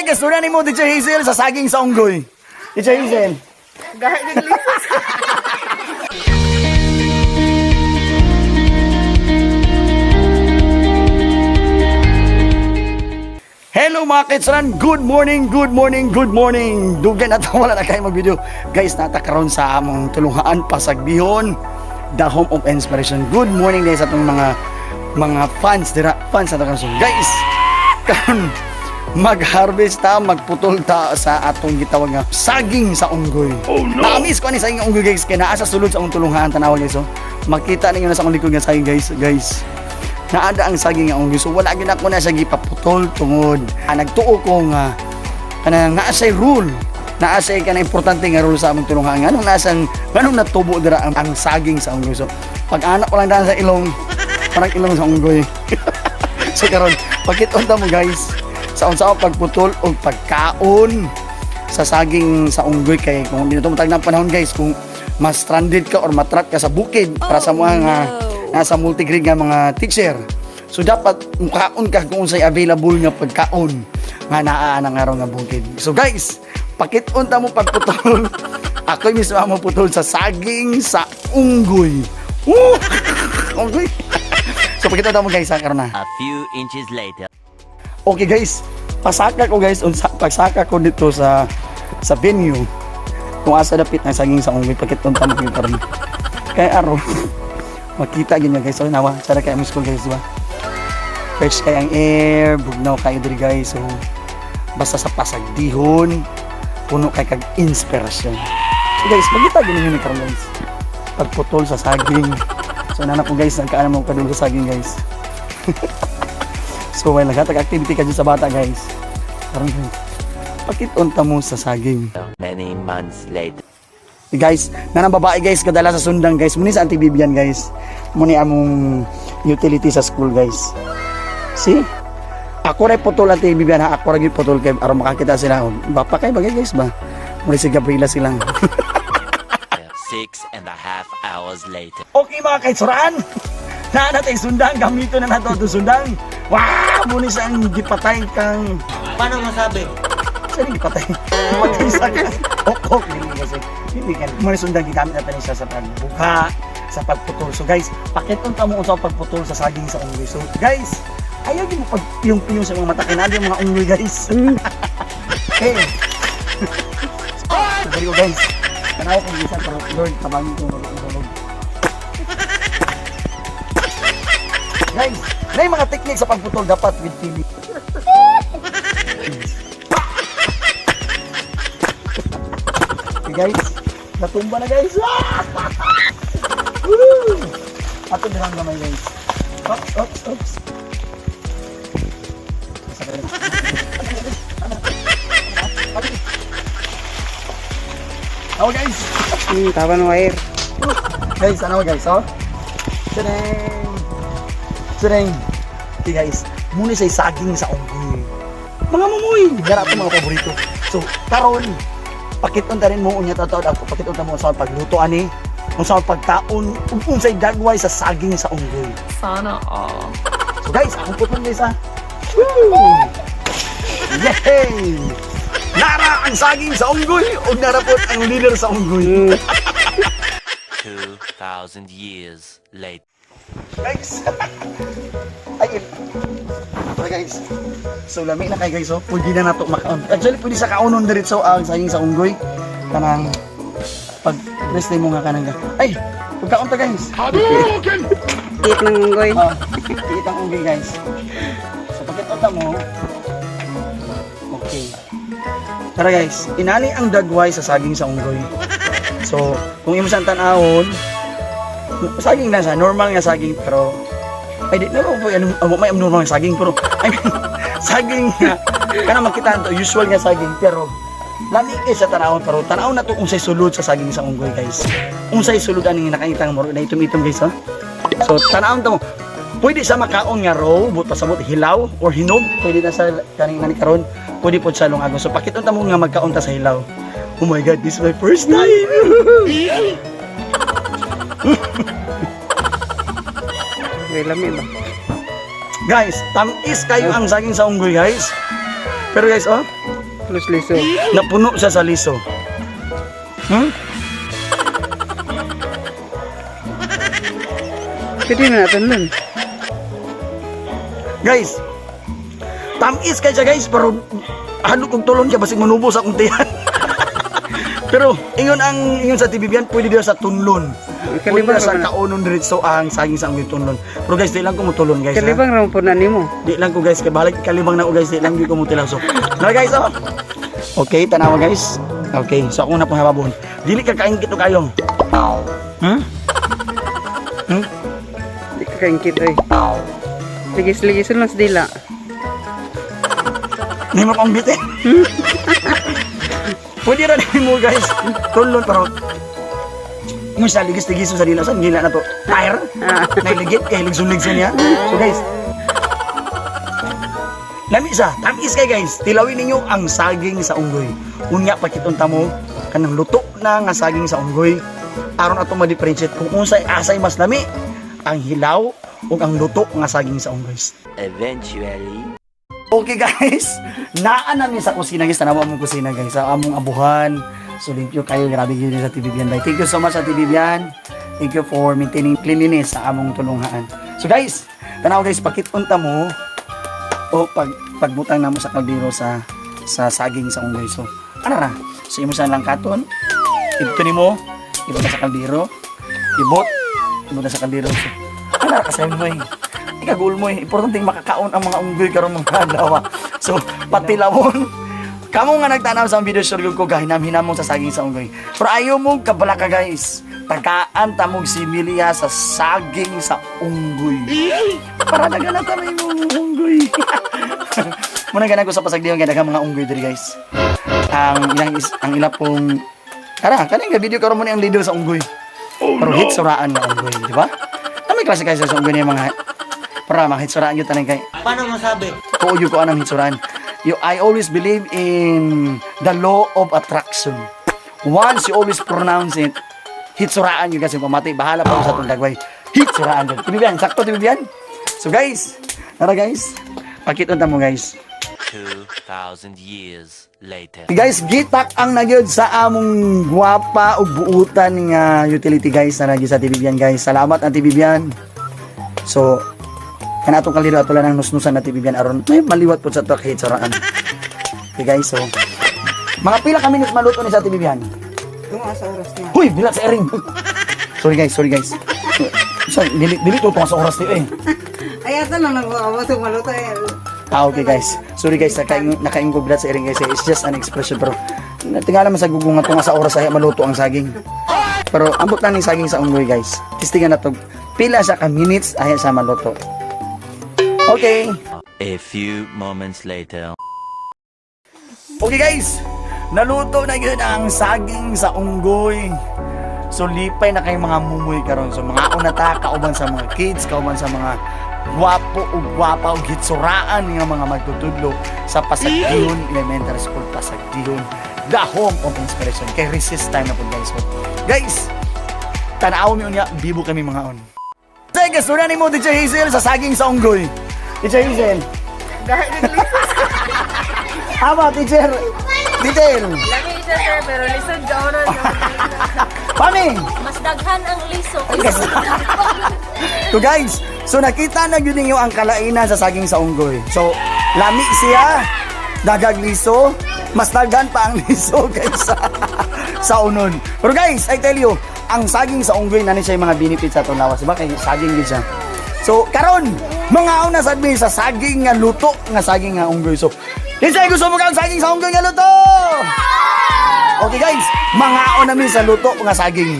Unsay nimo, Teacher Hazel, sa saging sa unggoy? Teacher Hazel. Gahit yung lisos. Hello mga kitsaran! Good morning, good morning, good morning! Dugay na wala na kayo mag-video. Guys, natakaroon sa among tulungaan pasagbihon, the home of inspiration. Good morning guys sa atong mga fans dira, fans na karon. So, guys, karon mag-harvest ta, magputol ta sa atong gitawag nga saging sa unggoy. Oh no! Naamis ko ani saging sa unggoy, guys, kay naa sa sulod sa among tulungaan, tanawa guys. Oh. Makita ninyo na sa akong likod nga saging, guys, guys. Naada ang saging nga unggoy. So wala gyud ako na siya gipaputol tungod. Nagtuo ko nga kanang naa siya'y rule. Naa siya'y kanang importante nga rule sa among tulungan. Nganong nasang nganong natubo dira ang saging sa unggoy. So pag anak ko lang daan sa ilong, parang ilong sa unggoy. So karon pakit-on ta mo guys sa unsa ang pagputol o pagkaon sa saging sa unggoy, kay kung hindi na tumatag ng panahon guys, kung mas stranded ka or matrap ka sa bukid, para sa mga nga nasa multigrade nga mga teacher, so dapat mukaon ka kung unsay available nga pagkaon nga naa ang araw nga bukid. So guys, pakit-on ta mo pagputol. Ako mismo ang maputol sa saging sa unggoy. Woo! Unggoy. So pakit-on ta mo guys ha, karon na. A few inches later. Okay guys, pasaka ko guys, unsa pagsaka ko dito sa venue. Kung asa dapit ang saging sa unggoy, pakit-on ta mo gyud karon. Kay aron makita gyud niya guys. So nawa, sara kay among school guys, di ba? Fresh kay ang air, bugnaw kayo diri guys. So basta sa pasagdihon, puno kay kag inspirasyon. So guys, magita gyud ninyo ni karon guys. Pagputol sa saging. So nana ko guys, nagkaan mo kadul sa saging guys. So while naghatag activity ka dyan sa bata guys. Karon guys, pakit-on ta mo sa saging. Many months later. Eh, guys, nanang babae guys, kadala sa sundang guys. Muni sa Auntie Vivian guys. Muni among utility sa school guys. See? Ako rin putol, Auntie Vivian ha. Ako rin putol kay aron makakita sila. Oh, bapa kay bagay guys ba? Muni si Gabriela silang. 6.5 hours later. Okay mga kaitsuraan. Naa natin sundang, gamito na nato itong sundang. Wow! Muni sa ang gipatay kang. Paano masabi? Saan yung gipatay? Gipatay sa ok, hindi kasi. Hindi ka. Muni sundang gigamit natin siya sa pagbuka, sa pagputol. So guys, pakitong ta mo unsa ang pagputol sa saging sa unggoy. So guys, ayaw din mo pagpiyong-piyong sa mga mata kay yung mga unggoy guys. Okay. So, dali ko guys. Tanaw kong isa pero Lord, tabangin ko ng. Guys, na yung mga technique sa pagputol dapat with feeling. Okay guys, natumba na guys. Woo! Ato dirang gamay guys. Oops, oops, oops. Oh guys. Tawa ng wire. Guys, ano guys, oh? Tadang! Tadang! Okay guys, muna siya'y saging sa unggoy. Mga mumoy! Gara ito mga paborito. So, karon, pakiton ta rin mo unya tataod ako, pakiton ta mo sa pagluto ani, kung sa pagkaon, ug unsay dagway sa saging sa unggoy. Sana all. So guys, akong puton guys ha. Woo! Yay! Nara ang saging sa unggoy ug nara pod ang leader sa unggoy. 2,000 years later. Guys. Ay, okay guys. So lami na kay guys oh. Pwede na nato makaon. Actually pwede sa kaonon diretso ang saging sa unggoy. Kanang pag rest mo nga kanang ay, pagkaon ta guys. Tiit ng unggoy. Oh, tiit ang unggoy guys. So pagkita mo. Okay. Tara guys, inani ang dagway sa saging sa unggoy. So, kung imo siyang tan-awon, saging na siya, normal nga saging pero ay di na po ano may normal nga saging pero I mean saging nga kana makita to usual nga saging pero lami kay sa tanawon, pero tanaw na to unsay sulod sa saging sa unggoy guys. Unsay sulod ani nga nakita nga murag na itom-itom guys ha. So tanawon ta mo. Pwede sa makaon nga raw, but pasabot hilaw or hinog, pwede na sa kaning nani karon, pwede pod sa lungagon. So pakiton ta mo nga magkaon ta sa hilaw. Oh my God, this is my first time. May lami ba? Guys, tamis kayo ang saging sa unggoy, guys. Pero guys, oh. Plus liso. Napuno siya sa liso. Pwede na natin nun. Guys, tamis kay siya, guys, pero ano kung tulon siya basig manubo sa akong tiyan. Pero ingon ang ingon sa TV yan, pwede daw sa tunlon. Pwede Kalibang daw sa ra man. kaunon diretso ang saging sa unggoy tunlon. Pero guys, di lang ko mutulon, guys, ha? Kalibang ra po na nimo. Di lang ko, guys, kay bahalag kalibang na ko, guys, di lang gyud ko mutilaw. So, na guys, oh. Okay, tanawa, guys. Okay, so ako na pong hababon. Dili ka kaingkit to kayo. Di ka kaingkit oy. Ligis-ligis lang sa dila. Hindi mo pang bitin. Pwede ra din mo, guys. Tulon pero yung sa ligis-ligis sa dila sa gila na to. Tire. Nailigit kay ligsun-ligsun niya. So guys, lami sa, tamis kay guys. Tilawin ninyo ang saging sa unggoy. Unya pakitunta mo kanang luto na nga saging sa unggoy. Aron ato ma-differentiate kung unsay asay mas lami, ang hilaw o ang luto nga saging sa unggoy. Eventually. Okay guys, naa namin sa kusina, guys, tanawa among kusina, guys, sa among abuhan. So thank you kayo, grabe gyud sa TV Bian. Thank you so much sa TV Bian. Thank you for maintaining cleanliness sa among tulunghaan. So guys, tanawa guys, pakitunta mo o pag pagbutang namo sa kaldero sa saging sa unggoy. So, ano ra? So imo sa lang katon. Ibto nimo, ibot sa kaldero. Ibot, ibot na sa kaldero. So, ano ra kasayon mo eh. Ikagul mo eh. Importante makakaon ang mga unggoy karon mga adlaw. So, patilawon. Kamo nga nagtanaw sa video sure ko gahinam-hinam mo sa saging sa unggoy. Pero ayaw mo kabalaka, guys. Tagaan tamog si Milia sa saging sa unggoy. Para naganap kami mo unggoy. Muna ganang ko sa pasagdiyon kay daghang mga unggoy diri, guys. Ang ilang is, ang ila pong Tara, kaning nga video karon mo ni ang leader sa unggoy. Pero hit suraan nga unggoy, di ba? Ano may klase kayo sa unggoy niya mga para mga hitsuraan yun tanan kay. Paano masabi? Tuo yun ko anang hitsuraan. You, I always believe in the law of attraction. Once you always pronounce it, hitsuraan yun kasi pamati. Bahala pa ko sa itong dagway. Hitsuraan yun. Tibibian, sakto tibibian. So guys, tara guys. Pakitunta mo, guys. 2,000 years later. Guys, gitak ang nagyod sa among gwapa ug buutan nga utility, guys, na nagyod sa TV Bian, guys. Salamat ang TV Bian. So, kana atong kaliro ato lang ang nusnusan na TV Bian aron may maliwat po sa to kahit saraan. Okay guys, so mga pila ka minutes maluto ni sa TV Bian? Tunga sa oras na. Huy, bilat sa ering. Sorry guys, sorry guys. Sorry, dili dili to tunga sa oras ni eh. Ay, ata lang nag-awa sa maluto eh. Ah, okay guys. Sorry guys, nakain ko bilat sa ering, guys. It's just an expression pero tingala man sa gugong nga tunga sa oras ay maluto ang saging. Pero ambot lang ning saging sa unggoy, guys. Testingan na to. Pila sa ka minutes ay sa maluto. Okay. A few moments later. Okay guys, naluto na yun ang saging sa unggoy. So lipay na kayong mga mumoy karon. So mga una ta kauban sa mga kids, kauban sa mga gwapo ug gwapa ug hitsuraan nga mga magtutudlo sa Pasagdihon Elementary School, Pasagdihon, the home of inspiration. Kay recess time na po, guys. So, guys, tanaw mi unya, bibo kami mga on. Sige, sunan nimo DJ Hazel sa saging sa unggoy. DJ Hazel. Gahi ng lisos. Aba, teacher. Teacher. Lami siya sir, pero lisod ka na. Paming. Mas daghan ang liso. So guys, so nakita na yun ninyo ang kalainan sa saging sa unggoy. So, lami siya, dagag liso, mas daghan pa ang liso kaysa sa unon. Pero guys, I tell you, ang saging sa unggoy na siya yung mga benefits sa atong lawas. Diba? Kay saging din siya. So, karon mga una sad mi sa saging nga luto nga saging nga unggoy. So, kinsay gusto mo kang saging sa unggoy nga luto? Okay guys, mga una mi sa luto nga saging.